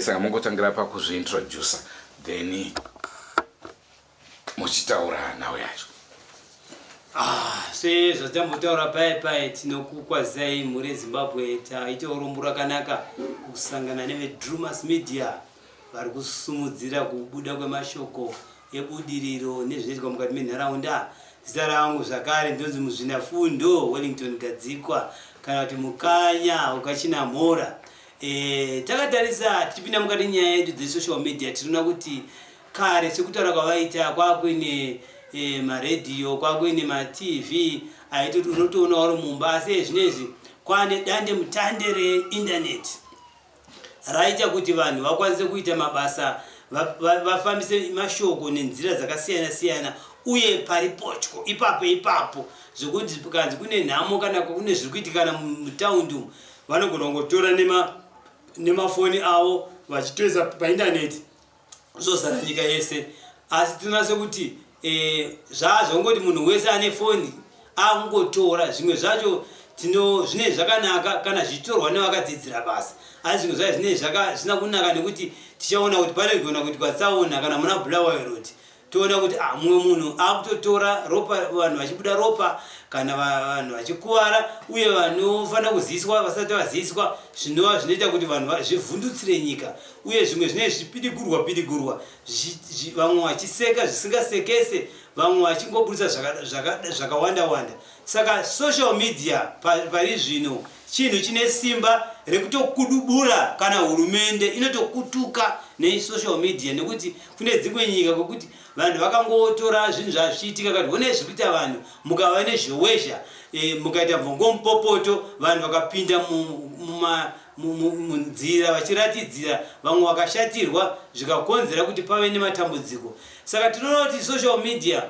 Saka mongotangira pakuzviintroducer, then muchitaura nhau yacho. Ah, sezvatambotaura pai pai, tinokukwazai mhuri yeZimbabwe. Taita urombo rakanaka kusangana neveDrumas Media vari kusumudzira kubuda kwemashoko ebudiriro nezvinoitwa mukati menharaunda. Zita rangu zvakare ndinonzi Muzvinafundo Wellington Gadzikwa, kana kuti Mukanya Ukachinamhora. Takatarisa tichipinda mukati nyaya yedu dzesocial media, tinoona kuti kare, sekutaura kwavaita, kwakuine maredhiyo, kwakuine maTV aitoti unotoona uri mumba. Asi ezvinezvi kwane dande mutande reindaneti raita kuti vanhu vakwanise kuita mabasa, vafambise mashoko nenzira dzakasiyana siyana uye pari potyo ipapo ipapo, zvokuti kanzi kune nhamo kana kune zviri kuitikana mutaundi umu, vanogona kungotora nemafoni avo vachitoisa paindaneti, zvozara nyika yese. Asi tinoona sekuti zvazvongoti munhu wese ane foni akungotora. Zvimwe zvacho zvinenge zvakanaka kana zvichitorwa nevakadzidzira basa, asi zvimwe zvacho zvinenge zvisina kunaka, nekuti tichaona kuti panogona kuitwa tsaona kana muna Bulawayo Road, toona kuti ah, mumwe munhu akutotora ropa, vanhu vachibuda ropa kana vanhu vachikuvara, uye vanofanira kuziviswa vasati vaziviswa, zvinova zvinoita kuti vanhu zvivhundutsire nyika. Uye zvimwe zvinenge zvichipidigurwa pidigurwa, vamwe vachiseka zvisingasekese, vamwe vachingobudisa zvakawanda wanda. Saka social media pari zvino chinhu chine simba rekutokudubura, kana hurumende inotokutuka nesocial media, nekuti kune dzimwe nyika kwekuti vanhu vakangotora zvinhu zvazvichiitika kati honai zviri kuita vanhu, mukava nezhowezha, mukaita mvongomupopoto, vanhu vakapinda munzira vachiratidzira, vamwe vakashatirwa, zvikakonzera kuti pave nematambudziko. Saka tinoona kuti social media,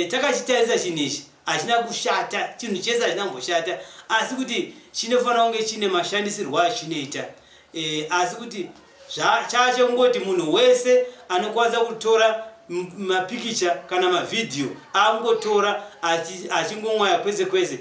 takachitarisa chinhu ichi hachina kushata, chinhu chese hachina kumboshata, asi kuti chinofanira kunge chine mashandisirwo achinoita. Asi kuti chachongoti munhu wese anokwanisa kutora mapikicha kana mavhidhiyo, angotora achingomwaya kwese kwese,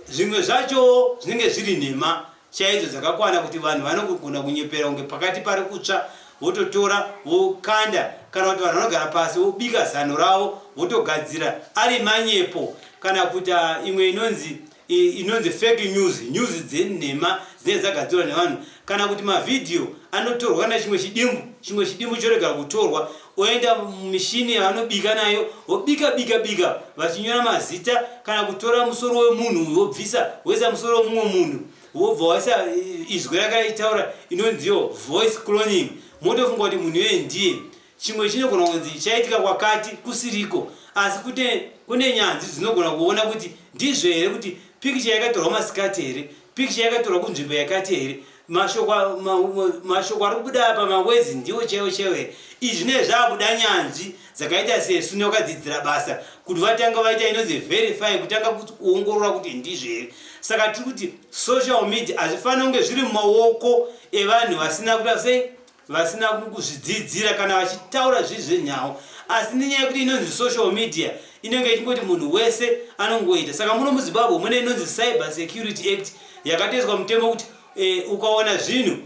zvimwe zvachowo zvinenge zviri nhema chaidzo dzakakwana, kuti vanhu vanogona kunyepera kunge pakati pari kutsva, vototora vokanda, kana kuti vanhu vanogara pasi vobika zano ravo, votogadzira ari manyepo, kana kuti imwe inonzi fake news, news dzenhema dzinenge dzagadzirwa nevanhu, kana kuti mavhidhiyo anotorwa kana chimwe chidimbu chorega kutorwa, oenda mumishini yavanobika nayo, vobika bika bika vachinyora mazita, kana kutora musoro wemunhu wobvisa, woisa musoro wemumwe munhu, wobva waisa izwi rakaitaura, inonziyo voice cloning, motofunga kuti munhu iyoyo ndiye. Chimwe chinogona kunzi chaitika kwakati kusiriko, asi kune nyanzvi dzinogona kuona kuti ndizvo here, kuti pikicha yakatorwa masikati here, pikicha yakatorwa kunzvimbo yakati here, mashoko ari kubuda pamawezi ndiwo chaiwo chaiwo here. Izvi zvinenge zvaakuda nyanzvi dzakaita sesu nevakadzidzira basa kuti vatanga vaita inonzi verify, kutanga kuongorora kuti ndizvo here. Saka tiri kuti social media hazvifaniri kunge zviri mumaoko evanhu vasina kuita sei, vasina kuzvidzidzira kana vachitaura zviri zvenhau. Asi nenyaya yekuti inonzi social media, inenge ichingoti munhu wese anongoita. Saka muno muZimbabwe mune inonzi Cyber Security Act yakatoiswa mutemo kuti ukaona zvinhu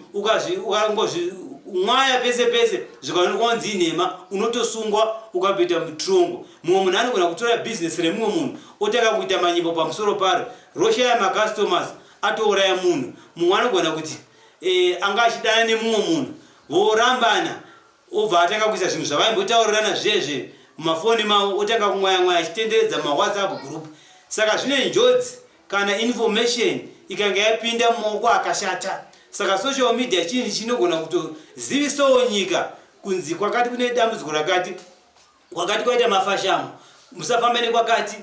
ukangozvimwaya pese pese, zvikaonekwa kunzi inhema, unotosungwa ukapinda mutrongo. Mumwe munhu anogona kutora bhizinesi remumwe munhu, otanga kuita manyimbo pamusoro paro, roshaya macustomers, atouraya munhu. Mumwe anogona kuti anga achidana nemumwe munhu, vorambana, obva atanga kuisa zvinhu zvavaimbotaurirana zvezve mumafoni mavo, otanga kumwaya mwaya achitenderedza mumawhatsapp group. Saka zvine njodzi kana information ikanga yapinda mumaoko akashata. Saka social media chinhu chinogona kutozivisawo nyika kunzi kwakati kune dambudziko rakati, kwakati kwaita mafashamo, musafambe nekwakati,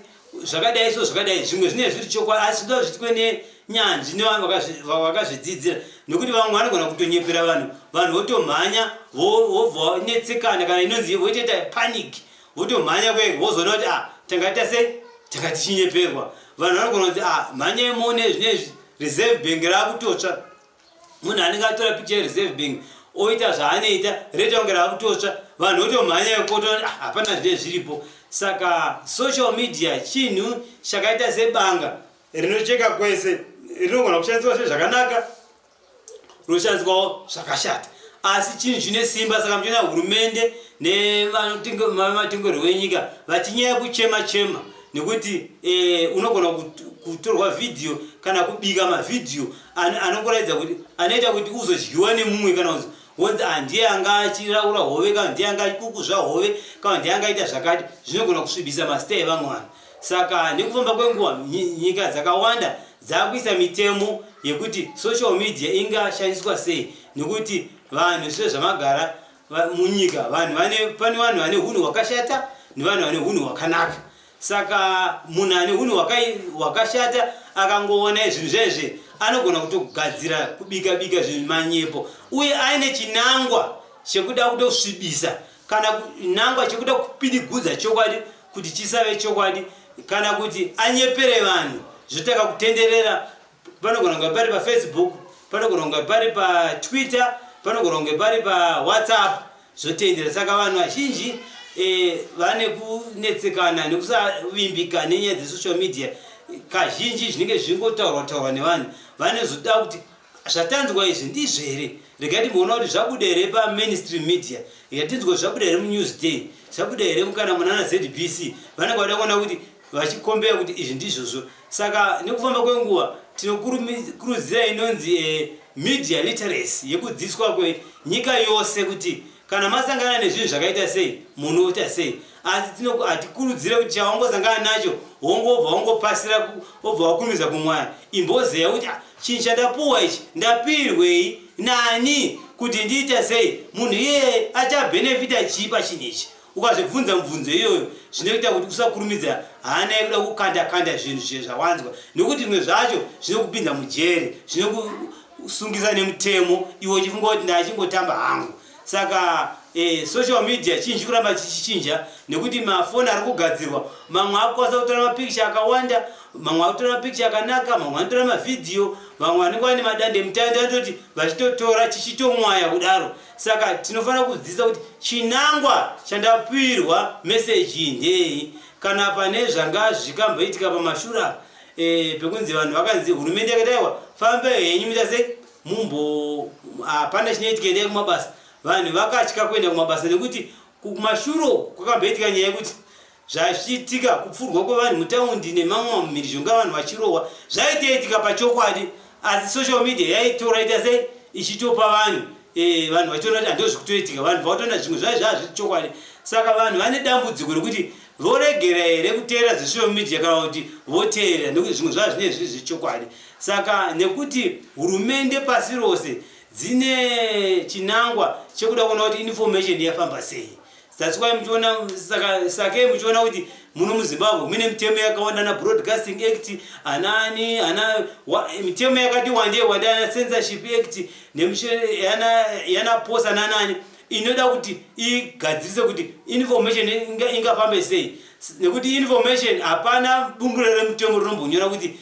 zvakadai so zvakadai. Zvimwe zvinenge zviri chokwadi, asi zvinoda zviitwe nenyanzvi nevanhu vakazvidzidzira, nekuti vamwe vanogona kutonyepera vanhu, vanhu votomhanya, vobva vanetsekana, kana inonzi voitoita panic, votomhanya kwega, vozoona kuti ah, tangaita sei, tanga tichinyeperwa. Vanhu vanogona kunzi ah, mhanyai muone zvinezvi, Reserve Bank raakutotsva. Munhu anenge atora picha yeReserve Bank, oita zvaanoita, roita kunge raakutotsva, vanhu votomhanya ikoto, ah, hapana zvinenge zviripo. Saka social media chinhu chakaita sebanga rinocheka kwese, rinogona kushandiswa zvezvakanaka, rinoshandiswawo zvakashata. Asi chinhu chine simba. Saka muchiona hurumende nevamatongerwo enyika vachinyaya kuchema chema nekuti unogona kutorwa vhidhiyo kana kubika mavhidhiyo anokuratidza kuti anoita kuti uzodyiwa nemumwe, kana kunzi wonzi handiye anga achiraura hove, kana ndiye anga achikukuzva hove, kana ndiye angaita zvakati. Zvinogona kusvibisa mazita evamwe vanhu. Saka nekufamba kwenguva, nyika dzakawanda dzakuisa mitemo yekuti social media ingashandiswa sei, nekuti vanhu, sezvamagara munyika, vanhu vane pane vanhu vane unhu hwakashata nevanhu vane unhu hwakanaka. Saka munhu ane unhu hwakashata akangoona zvinhu zvezve, anogona kutogadzira, kubika bika zvinhu, manyepo, uye aine chinangwa chekuda kutosvibisa kana chinangwa chekuda kupidigudza chokwadi kuti chisave chokwadi, kana kuti anyepere vanhu. Zvotanga kutenderera. Panogona kunge pari paFacebook, panogona kunge pari paTwitter, panogona kunge pari paWhatsApp, zvotendera. Saka vanhu vazhinji vane kunetsekana nekusavimbika nenyaya dzesocial media. Kazhinji zvinenge zvichingotaurwa taurwa nevanhu, vanozoda kuti zvatanzwa izvi ndizvo here? Regai timboona kuti zvabuda here pamainstream media, yatinzwa zvabuda here muNewsDay, zvabuda here kana munana ZBC. Vanenge vada kuona kuti vachikombeya kuti izvi ndizvozvo. Saka nekufamba kwenguva tinokurudzira inonzi media literacy yekudzidziswa kwenyika yose, kuti kana masangana nezvinhu zvakaita sei, munoita sei. Asi hatikurudzire kuti chawangosangana nacho wongobva wongopasira, wobva wakurumidza kumwaya. Imbozeya kuti, "Ah, chinhu chandapuwa ichi ndapirwei, nani, kuti ndiita sei? Munhu iyeye achabhenefita chii pachinhu ichi?" Ukazvibvunza mubvunzo iyoyo, zvinoita kuti usakurumidza hana yekuda kukanda kanda zvinhu zvawanzwa, nekuti zvimwe zvacho zvinokupinza mujeri, zvinokusungisa nemutemo, iwe uchifunga kuti ndachingotamba hangu. Saka social media chinhu chikuramba chichichinja, nekuti mafoni ari kugadzirwa, mamwe akukwanisa kutora mapikicha akawanda, mamwe akutora mapikicha akanaka, mamwe anotora mavhidhiyo, vamwe vanenge vane madande mutande anototi vachitotora chichitomwaya kudaro. Saka tinofanira kudzidzisa kuti chinangwa chandapirwa meseji ndei. Kana pane zvanga zvikamboitika pamashure pekunzi vanhu vakanzi hurumende yakati, "Aiwa, fambai henyu, muita sei, mumbo hapana chinoitika, endai kumabasa," vanhu vakatya kuenda kumabasa, nekuti kumashure kwakamboitika nyaya yekuti zvachiitika kupfurwa kwevanhu mutaundi nemamwe mhirizhonga, vanhu vachirohwa. Zvaitoitika pachokwadi, asi social media yaitora ita sei, ichitopa vanhu, vanhu vachiona kuti handizvo zvikutoitika. Vanhu vatoona zvimwe zvai zvazviri chokwadi. Saka vanhu vane dambudziko rekuti voregera here kuteera zvesocial media kana kuti voteerera, nekuti zvimwe zvazvo zvinenge zviri zvechokwadi. Saka nekuti hurumende pasi rose dzine chinangwa chekuda kuona kuti information yafamba sei, that's why muchiona, saka sakei muchiona kuti muno muZimbabwe mune mitemo yakawanda, ana Broadcasting Act, anani, ana mitemo yakati wandei wandei, ana Censorship Act, yana POSA nanani, inoda kuti igadzirise kuti information ingafambe sei. Nekuti information, hapana bumbiro remutemo rinombonyora kuti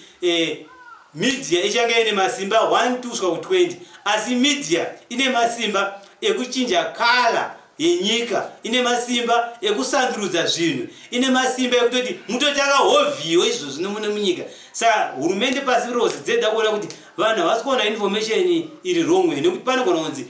media ichange ine masimba 1 2 kusvika ku20, asi media ine masimba ekuchinja colour yenyika, ine masimba ekusandurudza zvinhu, ine masimba ekutoti mutotanga hovhiyo izvozvi mune munyika. Saka hurumende pasi rose dzeda kuona kuti vanhu havasi kuona information iri wrong way, nekuti panogona kunzi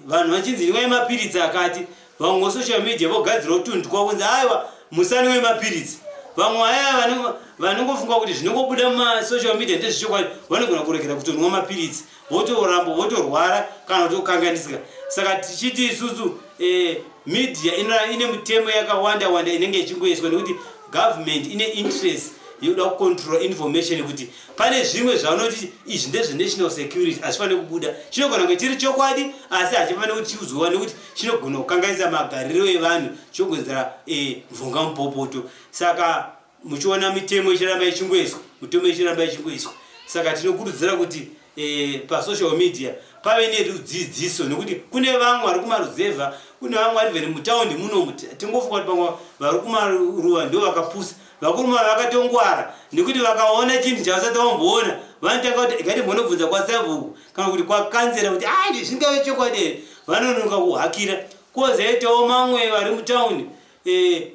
vanhu vachinzi nwai mapiritsi akati, vamwe vasocial media vogadzirawo tunhu twavo kunzi, "Aiwa, musanwe mapiritsi." Vamwe vaya vanongofunga kuti zvinongobuda mumasocial media ndezvechokwadi vanogona kuregera kutonwa mapiritsi, votoramba, votorwara kana kutokanganisika. Saka tichiti isusu media ine mitemo yakawanda wanda inenge ichingoiswa, nekuti government ine interest yekuda kucontrol information, kuti pane zvimwe zvavanoti izvi ndezvenational security, hazvifaniri kubuda. Chinogona kunge chiri chokwadi, asi hachifaniri kuti chiudzwa, nekuti chinogona kukanganisa magariro evanhu, chogonzera mvonga mupopoto. Saka muchiona mitemo ichiramba ichingoiswa, mitemo ichiramba ichingoiswa. Saka tinokurudzira kuti pasocial media pave nerudzidziso, nekuti kune vamwe vari kumaruzevha, kune vamwe vari vheni mutaundi munomu. Tingofunga kuti pamwe vari kumaruva ndo vakapusa. Vakuruma vakatongwara, nekuti vakaona chinhu chavasati vamboona, vanotanga kuti, "Ngatimbonobvunza kwasabhuku kana kuti kwakanzera kuti ai zvingave chokwadi here?" Vanononoka kuhakira. Kwozoitawo mamwe vari mutaundi,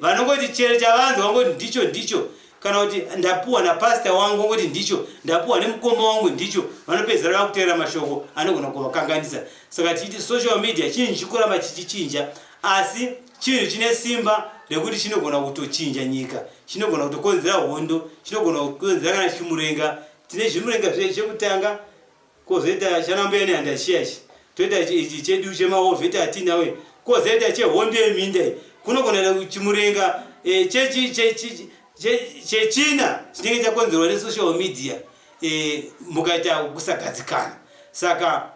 vanongoti chero chavanzwa vangoti ndicho ndicho. Kana kuti ndapuwa napastor wangu kuti ndicho, ndapuwa nemukoma wangu ndicho, vanopedzera vakuteerera mashoko anogona kuvakanganisa. Saka tichiti social media chinhu chikuramba chichichinja, asi chinhu chine simba rekuti chinogona kutochinja nyika, chinogona kutokonzera hondo, chinogona kukonzera kana chimurenga. Tine zvimurenga chekutanga, kwozoita chanambuya Nehanda chiya ichi, toita ichi chedu chemawar vet atinawe, kwozoita chehondo yeminda iyi. Kunogona chimurenga chechina chinenge chakonzerwa nesocial media, mukaita kusagadzikana. Saka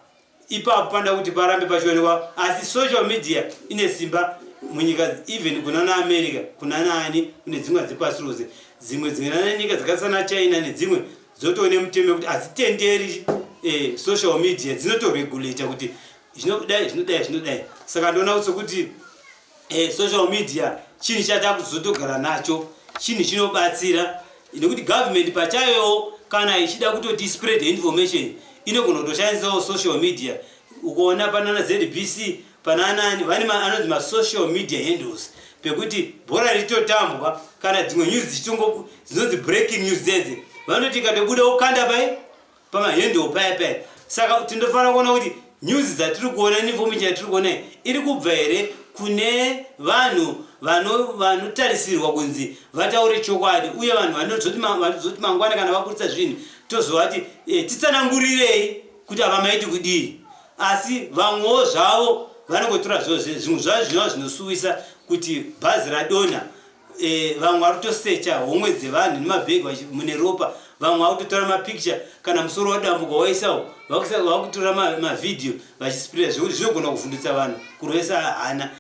ipapo panoda kuti parambe pachionekwa. Asi social media ine simba munyika, even kuna naAmerica, kuna nani, kune dzimwe dzepasi rose. Dzimwe dzimwe nyika dzakaita sana China nedzimwe dzotoone mutemo wekuti hadzitenderi social media, dzinotoregulata kuti zvinodai, zvinodai, zvinodai. Saka ndoona sekuti social media chinhu chatakuzotogara nacho, chinhu chinobatsira, nekuti government pachayowo kana ichida kutoti spread information inogona kutoshandisawo social media. Ukuona panana ZBC, pananani, vane anonzi masocial media handles, pekuti bhora richitotambwa kana dzimwe news dzichitongo dzinonzi breaking news dzedze, vanoti ikatobuda ukanda pai pamahandle paya paya. Saka tinofanira kuona kuti news dzatiri kuona, information yatiri kuona iri kubva here kune vanhu vanotarisirwa kunzi vataure chokwadi, uye vanhu vanozoti mangwana kana vaburitsa zvinhu tozovati titsanangurirei kuti ava maiti kudii. Asi vamwewo zvavo vanongotora zvimwe zvavo zvinova zvinosuwisa kuti bhazi radonha, vamwe vari kutosecha homwe dzevanhu nemabhegi mune ropa, vamwe vari kutotora mapicture, kana musoro wadambuka waisawo, vakutora mavhidhiyo vachispreada, zvekuti zvinogona kuvhundutsa vanhu, kurovesa hana.